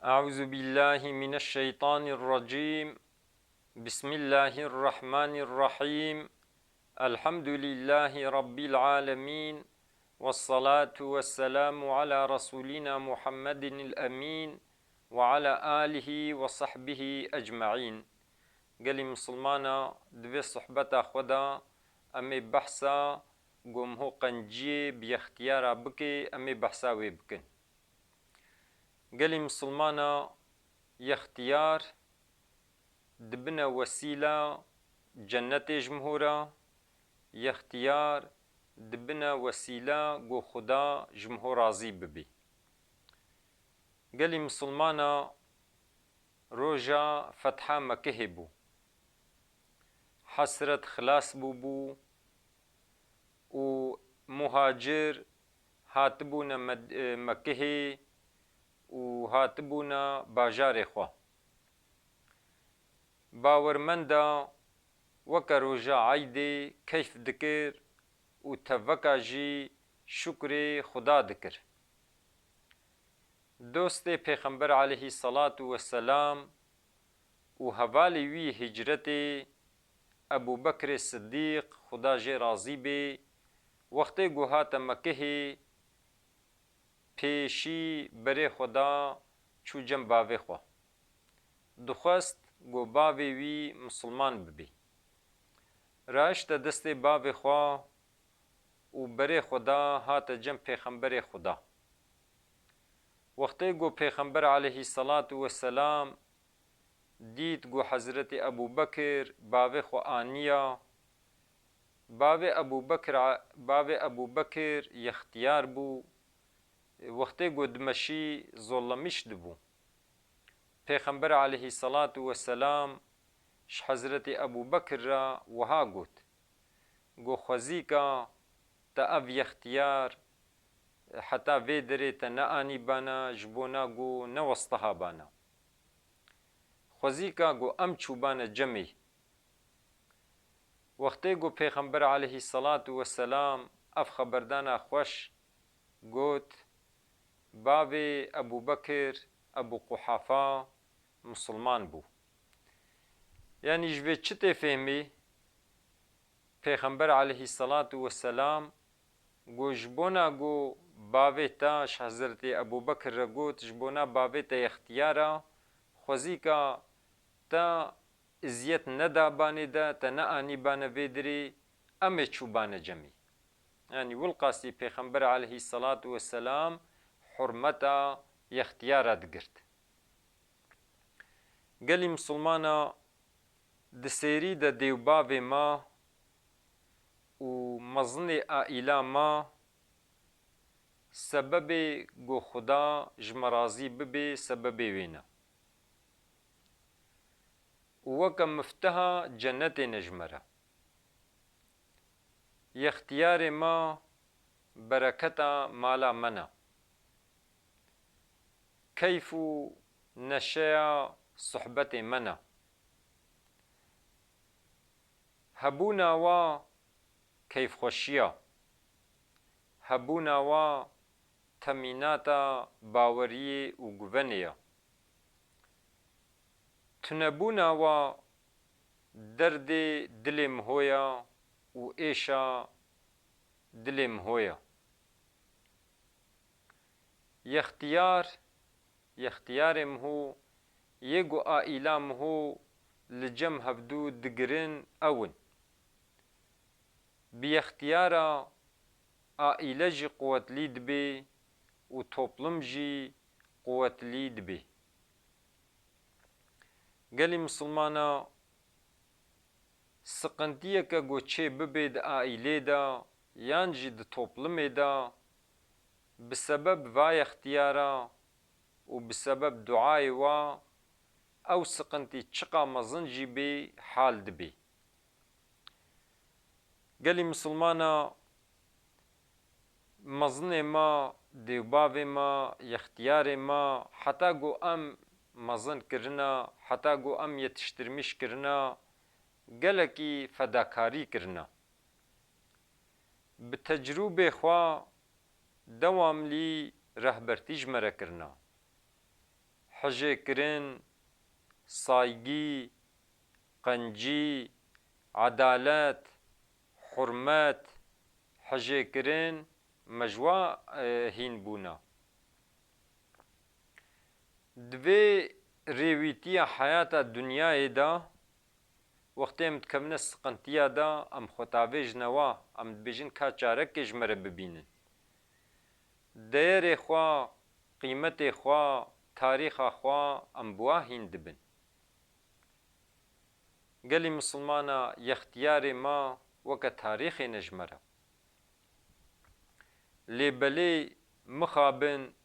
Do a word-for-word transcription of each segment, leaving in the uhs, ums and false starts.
أعوذ بالله من الشيطان الرجيم. بسم الله الرحمن الرحيم. الحمد لله رب العالمين. والصلاة والسلام على رسولنا محمد الأمين وعلى آله وصحبه أجمعين. Gelî misilmana, di vê sohbeta xwe de em ê behsa ku miho qenciyê bi yextiyara bike, em ê behsa wê bikin. Gelî misilmana, yextiyar dibine wesîla cennetê ji miho re, yextiyar dibine wesîla ku Xuda ji miho razî bibî. Gelî misilmana, roja fetha Mekihê bû. Hesret xilas bûbû û muhacir hatibûne Med-, e, Mekihê û hatibûne bajarê xwe. Bawermenda weke roja eydê keyf dikir û teveka jî şukrê Xuda dikir. Dostê Pêxember aleyhî selatu weselam û hevalê wî hicretê Ebû Bekrê Siddîq, Xuda jê razî bê, wextê ku hate Mekihê, pêşî berê xwe da, çû cem bavê xwe. Dixwest ku bavê wî misilman bibî. Rahişte destê bavê xwe û berê xwe da, hate cem Pêxemberê Xuda. Wextê ku Pêxember aleyhî selatu weselam dît ku Hezretî Ebû Bekir bavê xwe aniya, bavê Ebû Bekir, bavê Ebû Bekir yextiyar bû, wextê ku dimeşî zollemîş dibû. Pêxember aleyhî selatu weselam ji Hezretî Ebû Bekir re wiha got, got, xwezîka te ev yextiyar heta vê derê te neanîbana, ji bona ku ne westihabana. Xwezîka ku em çûbane cemê. Wextê ku Pêxember aleyhî selatu weselam ev xeberdana xweş got, bavê Ebû Bekir, Ebû Quhafa, misilman bû. Yanî ji vê çi tê fehmî? Pêxember aleyhî selatu weselam got, ji bona ku bavê te, ji Hezretî Ebû Bekir re got, ji bona bavê te yextiyar e, xwezîka te eziyet nedabanê de, te neanîbane vê derê, em ê çûbane cemî. Yanî wilqasî Pêxember aleyhî selatu weselam hurmeta yextiyara digirt. Gelî misilmana, di sêrî de dêwbavê ma û mezinê aîla ma, sebebê ku Xuda ji me razî bibê, sebebê wê ne. Û weke mifteha cennetê ne ji me re. Yextiyarê me bereketa mala me ne. Keyf û neşeya sohbetê me ne. Hebûna wa keyfxweşiya, hebûna wa temînata baweriyê û guvenê ya. Tunebûna wa derdê dilê miho ya û êşa dilê miho ya. Yextiyar, yextiyarê miho, yê ku aîla miho li cem hevdû digirin ew in. Bi yextiyara aîle jî quwetlî dibê û toplum jî quwetlî dibê. Gelî misilmana, siqintiyeke ku çê bibe di aîlê de yan jî di toplumê de, bi sebeb va yextiyara û bi sebeb duayê wa, ew siqintî çiqa mezin jî bê, hal dibê. Gelî misilmana, mezinê ma, dêwbavê ma, yextiyarê ma, heta ku em mezin kirina, heta ku em yetiştirmîş kirina, gelekî fedakarî kirina. Bi tecrûbê xwe dewamlî rehbertî ji me re kirina. hijêkirin, saygî, qencî, edalet, hurmet, hijêkirin, me ji wa, e, hîn bûna. Di vê rêwîtiya heyata dinyayê de, wextê em dikevine siqintiya de, em xwe tavêjine wa, em dibêjin ka çarekê ji me re bibînin. Deyerê xwe, qîmetê xwe, tarîxa xwe em bi wa hîn dibin. Gelî misilmana, yextiyarê me weke tarîxê ne ji me re. Lê belê mixabin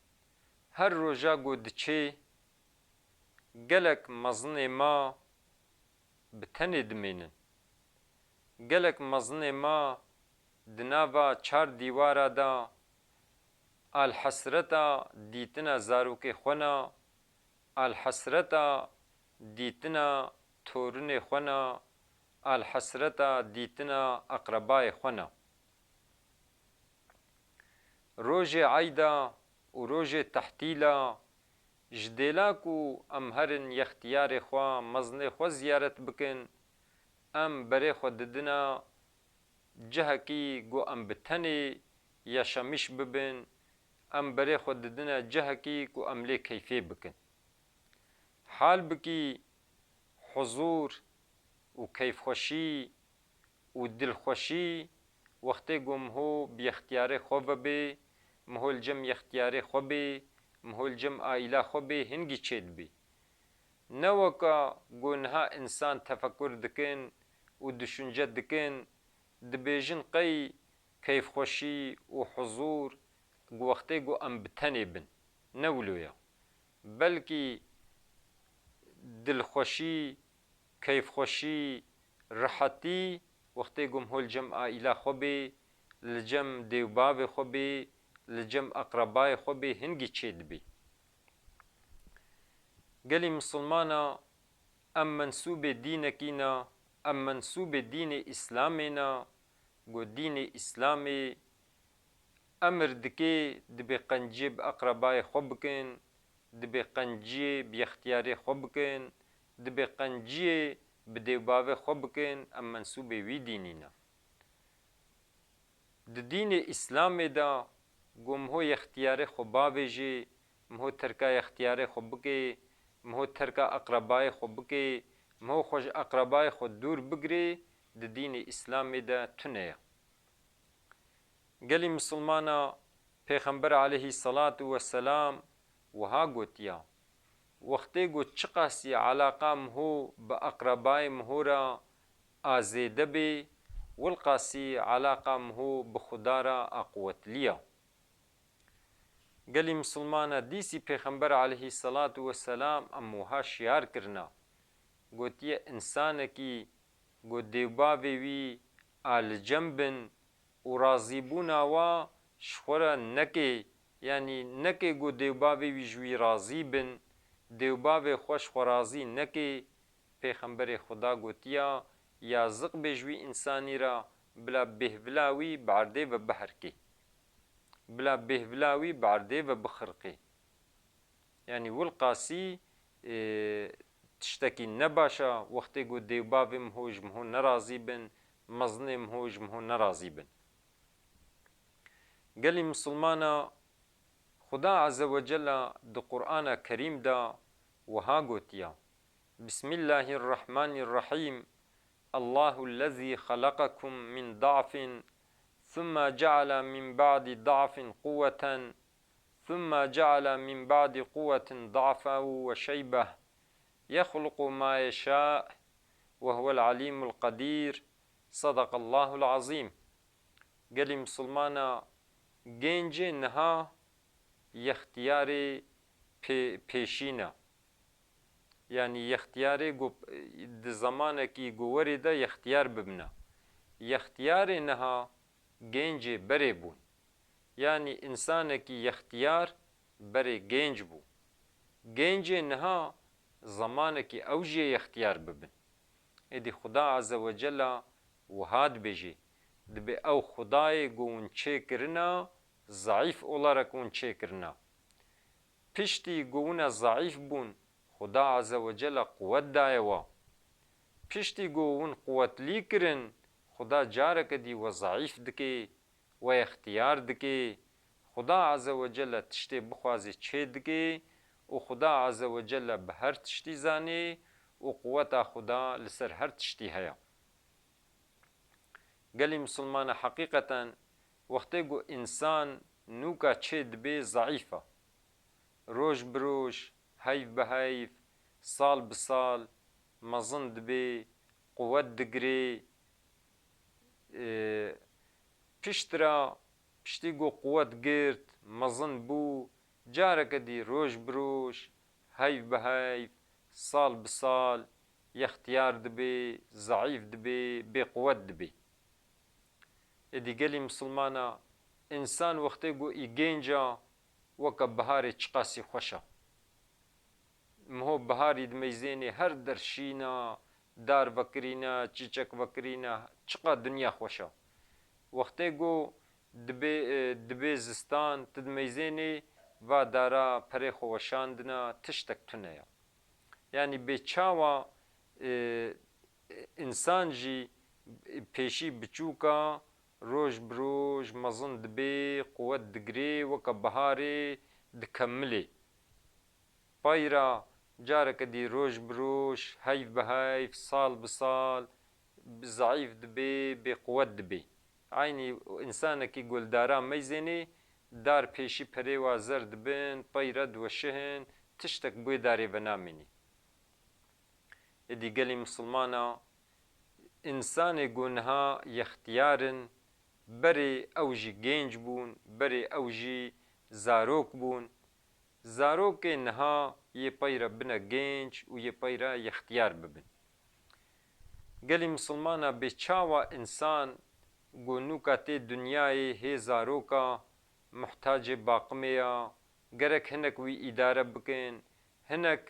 her roja ku diçê, gelek mezinê me bi tenê dimênin. Gelek mezinê me di nava çar dîwara de alhesreta dîtina zarokê xwe ne, alhesreta dîtina torunê xwe ne, alhesreta dîtina eqrebayê xwe ne. Rojê eyda û rojê tehtîla, ji dêla ku em herin yextiyarê xwe, mezinê xwe ziyaret bikin, em berê xwe didina cihekî ku em bi tenê yaşamîş bibin, em berê xwe didine cihekî ku em lê keyfê bikin. Halbikî huzûr û keyfxweşî û dilxweşî wextê ku miho bi yextiyarê xwe ve bê, miho li cem yextiyarê xwe bê, miho li cem aîla xwe bê, hingî çêdibê. Ne weka ku niha însan tefekur dikin û düşünce dikin, dibêjin qey keyfxweşî û huzûr wextê ku em bi tenê bin. Ne wilo ye. Belkî dilxweşî, keyfxweşî, rihetî wextê ku miho li cem aîla xwe bê, li cem dê û bavê xwe bê, li cem eqrebayê xwe bê, hingî çêdibê. Gelî misilmana, em mensûbê dînekî ne, em mensûbê dînê Îslamê ne, ku dînê Îslamê emir dike, dibê qenciyê bi eqrebayê xwe bikin, dibê qenciyê bi yextiyarê xwe bikin, dibê qenciyê bi dê û bavê xwe bikin, em mensûbê wî dînî ne. Di dînê Îslamê de ku miho yextiyarê xwe bavêjê, miho terka yextiyarê xwe bikê, miho terka eqrebayê xwe bikê, miho xwe ji eqrebayê xwe dûr bigirê, di dînê Îslamê de tune ye. Gelî misilmana, Pêxember aleyhî selatu weselam wiha gotiya, wextê ku çiqasî elaqa miho bi eqrebayê miho re a zêde bê, wilqasî elaqa miho bi Xuda re a quwetlî ya. Gelî misilmana, dîsî Pêxember aleyhî selatu weselam em wiha şiyar kirina. Gotiye, însanekî ku dê û bavê wî a li cem bin û razîbûna wa ji xwe re neke, yanî neke ku dê û bavê wî ji wî razî bin, dê û bavê xwe ji xwe razî neke, Pêxemberê Xuda gotiya, yaziq bê ji wî însanî re, bila bêhvila wî bi erdê ve biherkê. Bila bêhvila wî bi erdê ve bixirqê. Yanî wilqasî, e, tiştekî nebaş e, wextê ku dê û bavê miho ji miho nerazî bin, mezinê miho ji miho nerazî bin. Gelî misilmana, Xuda Azze ve Celle di Qur'ana Kerîm de wiha gotiya, Bismillahirrahmanirrahîm, Allahüllezî halakakum min da'fin, thumma ceale min ba'di da'fin quwweten, thumma ceale min ba'di quwwetin da'fen ve şeybeh, yehluqu ma yeşâ, ve huvel alîmul qedîr. Sadakallahul azîm. Gelî misilmana, gencê niha yextiyarê pê-, pêşîn e. Yanî yextiyarê ku di zemanekî ku werê de yextiyar bibine. Yextiyarê niha gencê berê bûn. Yanî însanekî yextiyar berê genc bû. Gencê niha zemanekî ew jî yê yextiyar bibin. Êdî Xuda Azze ve Celle wiha dibêjê, dibê ew Xudayê ku hûn çêkirina, zeîf olarak hûn çêkirina. Piştî ku wina zeîf bûn, Xuda Azze ve Celle quwet daye we. Piştî ku win quwetlî kirin, Xuda careke dî we zeîf dike, we extiyar dike. Xuda Azze ve Celle tiştê bixwazê çê dike û Xuda Azze ve Celle bi her tiştî zanê û quweta Xuda li ser her tiştî heye. Gelî misilmana heqîqeten wextê ku însan nûka çê dibe zeîf e. Roj bi roj, heyv bi heyv, sal bi sal mezin dibe, quwet digire. Ê, piştre, piştî ku quwet girt, mezin bû, careke dî roj bi roj, heyv bi heyv, sal bi sal, yextiyar dibe, zeîf dibe, bêquwet dibe. Êdî gelî misilmana, însan wextê ku î gênc a, weke biharê çiqasî xweş a. Miho biharî dimeyzênê, her der şîn a, dar vekirîne, çîçek vekirîne, çiqa dinya xweş a. Wextê ku dibê, e, dibê zistan, tu dimeyzênê, va dara perê xwe weşandina, tiştek tune ya. Yanî bê çawa, e, însan jî pêşî biçûk a, roj bi roj mezin dibê, quwet digirê, weke biharê dikemilê. Peyra careke dî roj bi roj, heyv bi heyv, sal bi sal, zeîf dibê, bêquwet dibê. Eynî însanekî ku li dara meyzênê, dar pêşî perê wa zer dibin, peyre diweşihin, tiştek bi wê darê ve namînî. Êdî gelî misilmana, însanê ku niha yextiyar in, berê ew jî gênc bûn, berê ew jî zarok bûn. Zarokê niha yê peyre bine gênc û yê peyre yextiyar bibin. Gelî misilmana, bê çawa însan ku nûka tê dinyayê hê zarok a, muhtacê baqimê ya, gerek hinek wî îdare bikin, hinek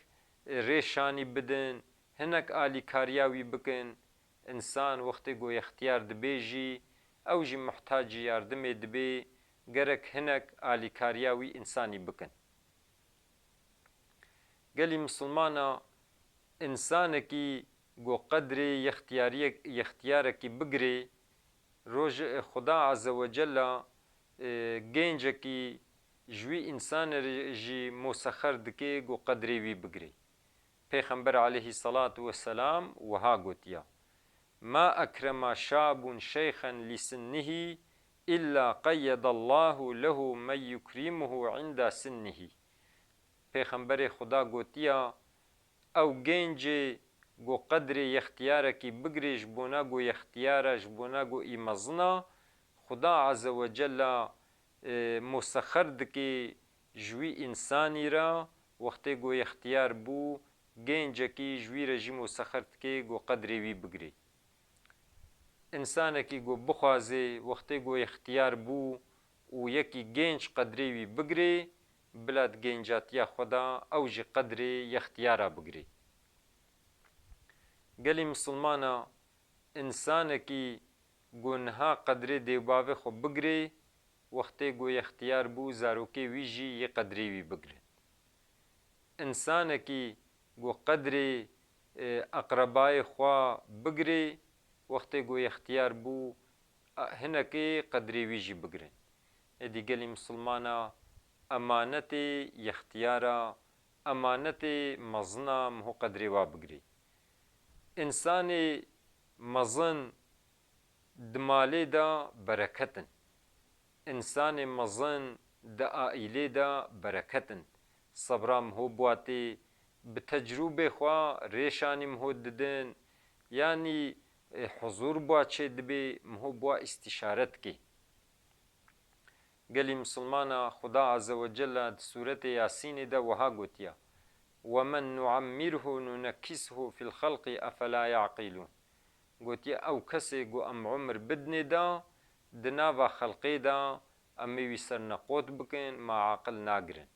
rêşanî bidin, hinek alîkariya wî bikin. Însan wextê ku yextiyar dibê jî, ew jî muhtacî yardimê dibê, gerek hinek alîkariya wî însanî bikin. Gelî misilmana, însanekî ku qedrê yextiyariyek-, yextiyarekî bigirê, roj Xuda Azze ve Celle, e, gêncekî ji wî însanê re jî musexer dike ku qedrê wî bigirê. Pêxember aleyhisselatu vesselam wiha gotiya, "Ma ekrema şabun şeyxen li sinnihî illa qeyyedallahu lehu men yukrimuhu inda sinnihî." Pêxemberê Xuda gotiya, ew gêncê ku qedrê yextiyarekî bigirê ji bona ku yextiyar e, ji bona ku î mezin a, Xuda Azze ve Celle, e, musexer dike ji wî însanî re, wextê ku yextiyar bû, gêncekî ji wî re jî musexer dike ku qedrê wî bigirê. Însanekî ku bixwazê wextê ku yextiyar bû û yekî gênc qedrê wî bigirê, bila di gêncatiya xwe de ew jî qedrê yextiyara bigirê. Gelî misilmana, însanekî ku niha qedrê dêvbavê xwe bigirê, wextê ku yextiyar bû, zarokê wî jî yê qedrê wî bigirin. Însanekî ku qedrê, e, eqrebayê xwe bigirê, wextê ku yextiyar bû, a, hinekê qedrê wî jî bigirin. Êdî gelî misilmana, emanetê yextiyara, emanetê mezina, miho qedrê wa bigirê. Însanê mezin di malê de bereket in. Însanê mezin di aîlê de bereket in. Sebra miho biwatê, bi tecrûbê xwe rêşanî miho didin, yanî, e, huzûr biwa çê dibê, miho biwa îstîşare dikê. Gelî misilmana, Xuda Azze ve Celle di Sûretê Yasînê de wiha gotiya, "Wemen nu'emmirhu nunekkishu fil xelqi efela ya'qilûn." Gotiye, ew kesê ku em umir bidinê de, di nava xelqê de em ê wî ser neqot bikin, ma aqil nagirin.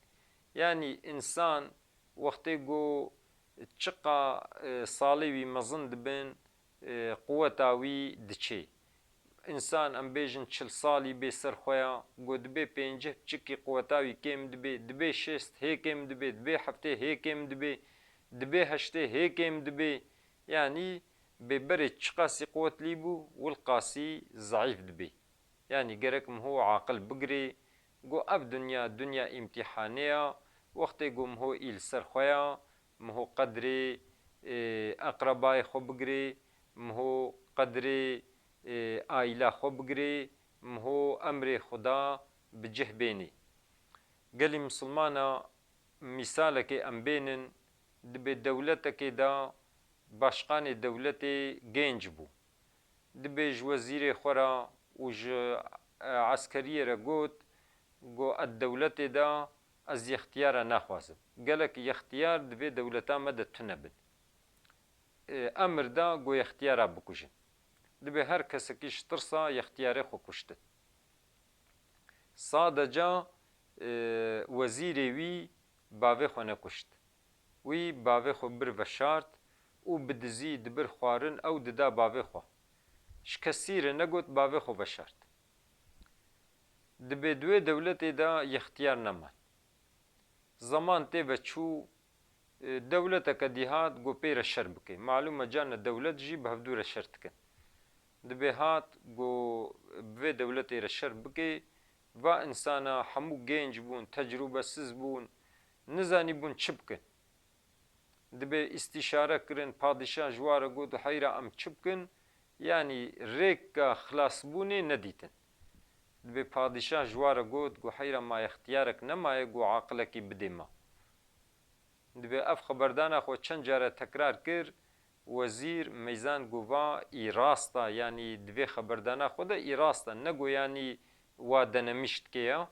Yanî însan wextê ku çiqa, e, salê wî mezin dibin, e, quweta wî diçê. însan, em bêjin, çil salî bê ser xwe ya, go dibê pêncî piçikî quweta wî kêm dibe, dibê şêst hê kêm dibe, dibê heftê hê kêm dibe, dibê heştê hê kêm dibe. Yanî bê berê çiqasî quwetlî bû, wilqasî zeîf dibe. Yanî gerek miho aqil bigirê, go ev dinya, dinya îmtîhanê ya, wextê go miho î li ser xwe ya, miho qedrê, e, eqrebayê xwe bigirê, miho qedrê, e, aîla xwe bigirê, miho emrê Xuda bi cih bênê. Gelî misilmana, mîsalekê em bênin, dibê dewletekê de başqanê dewletê gênc bû. Dibê ji wezîrê xwe re û ji, e, eskeriyê re got, go, "Ez dewletê de ez yextiyara naxwazim." Gelek yextiyar di vê dewleta me de tune bin. E, emir da, go, "Yextiyara bikujin." Dibê her kesekî ji tirsa yextiyarê xwe kuştin. Sadeca, e, wezîrê wî bavê xwe nekuşt. Wî bavê xwe bir veşart û bi dizî dibir xwarin ew dida bavê xwe. Ji kesî re negot, bavê xwe veşart. Dibê di wê dewletê de yextiyar neman. Zeman tê ve çû, e, dewleteke dî hat, go pê re şer bike. Malûm e, carna dewlet jî bi hevdû re şer dikin. Dibê hat, go bi vê dewletê re şer bike, va însana hemû gênc bûn, tecrûbesiz bûn, nizanîbûn çi bikin. Dibê îstîşare kirin, padîşah ji wa re got, "Heyra em çi bikin?" Yanî rêka xilasbûnê nedîtin. Dibê padîşah ji wa re got, "Go heyra ma yextiyarek nemaye, go aqilekî bidê me." Dibê ev xeberdana xwe çend care tekrar kir, wezîr meyzan, go, "Va î rast a, yanî di vê xeberdana xwe de î rast e, ne go yanî wa denemîş dike ya."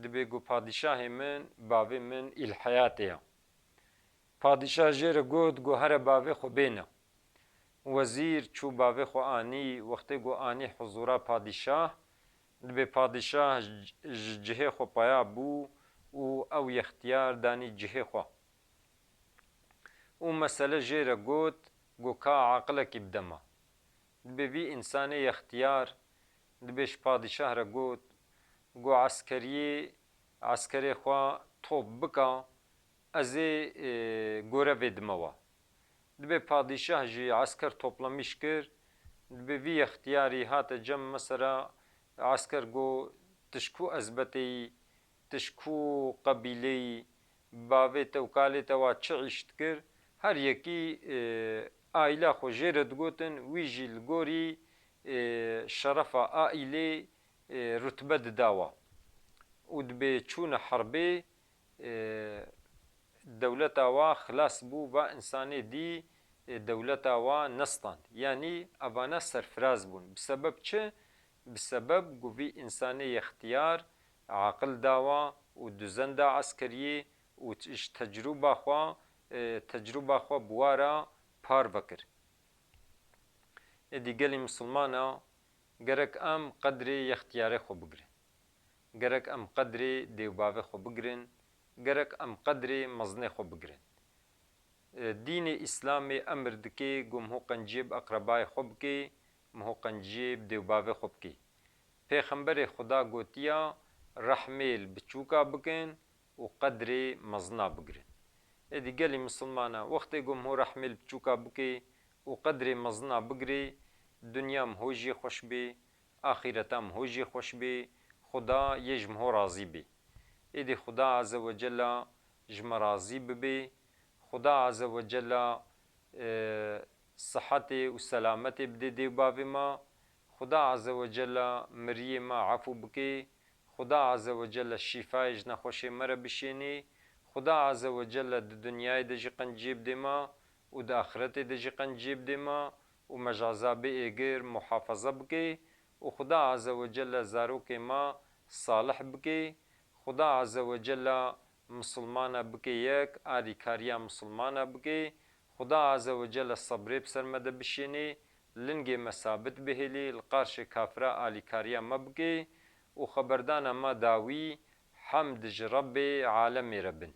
Dibê, go, "Padîşahê min, bavê min î li heyatê ya." Padîşah jê re got, go, "Here bavê xwe bêne." Wezîr çû bavê xwe anî, wextê go anî huzûra padîşah, dibê padîşah ji, ji cihê xwe peya bû û ew yextiyar danî cihê xwe. Û mesele jê re got, go, "Ka aqilekî bide me." Dibê vî însanê yextiyar, dibê ji padîşah re got, go, "Eskeriyê, eskerê xwe top bika, ez ê, e, gorevê dime we." Dibê padîşah jî esker toplamîş kir, dibê vî yextiyarî hate cem, mesela esker go, "Ti ji ku ezbetê yî, ti ji ku qebîlê yî, bavê te û kalê te wa çi îş dikir?" Her yekî, e, aîla xwe jê re digotin, wî jî li gorî, e, şerefa aîlê, e, rutbe dida wa. Û dibê çûne herbê, e, dewleta wa xilas bû, va însanê dî, e, dewleta wa nestand. Yanî evana serfiraz bûn. Bi sebeb çi? Bi sebeb ku vî însanê yextiyar aqil da wa û duzen da eskeriyê û ji tecrûba xwe, e, tecrûba xwe bi wa re parve kir. Êdî gelî misilmana, gerek em qedrê yextiyarê xwe bigirin. Gerek em qedrê dê û bavê xwe bigirin. Gerek em qedrê mezinê xwe bigirin. E, dînê Îslamê emir dike ku miho qenciyê bi eqrebayê xwe bike, miho qenciyê bi dê û bavê xwe bike. Pêxemberê Xuda gotiya, "Rehmê li biçûka bikin û qedrê mezina bigirin." Êdî gelî misilmana, wextê ku miho rehmê li biçûka bike û qedrê mezina bigirê, dinya miho jê xweş bê, axîreta miho jê xweş bê, Xuda yê ji miho razî bê. Êdî Xuda Azze ve Cella ji me razî bibe. Xuda Azze ve Cella, e, sihetê û selametê bidê dê û bavê me. Xuda Azze ve Cella miriyê me efû bike. Xuda Azze ve Celle şîfayê ji nexweşê me re bişênê. Xuda Azze ve Celle di dinyayê de jî qenciyê bidê me û di axiretê de jî qenciyê bidê me û me ji ezabê êgir muhafaza bike û Xuda Azze ve Celle zarokê me salih bike. Xuda Azze ve Celle misilmana bike yek, alîkariya misilmana bike. Xuda Azze ve Celle sebrê bi ser me de bişênê, lingê me sabit bihêlê, li qarşê kafira alîkariya me bike û xeberdana me dawî, hemd ji Rebbê alemê re bin.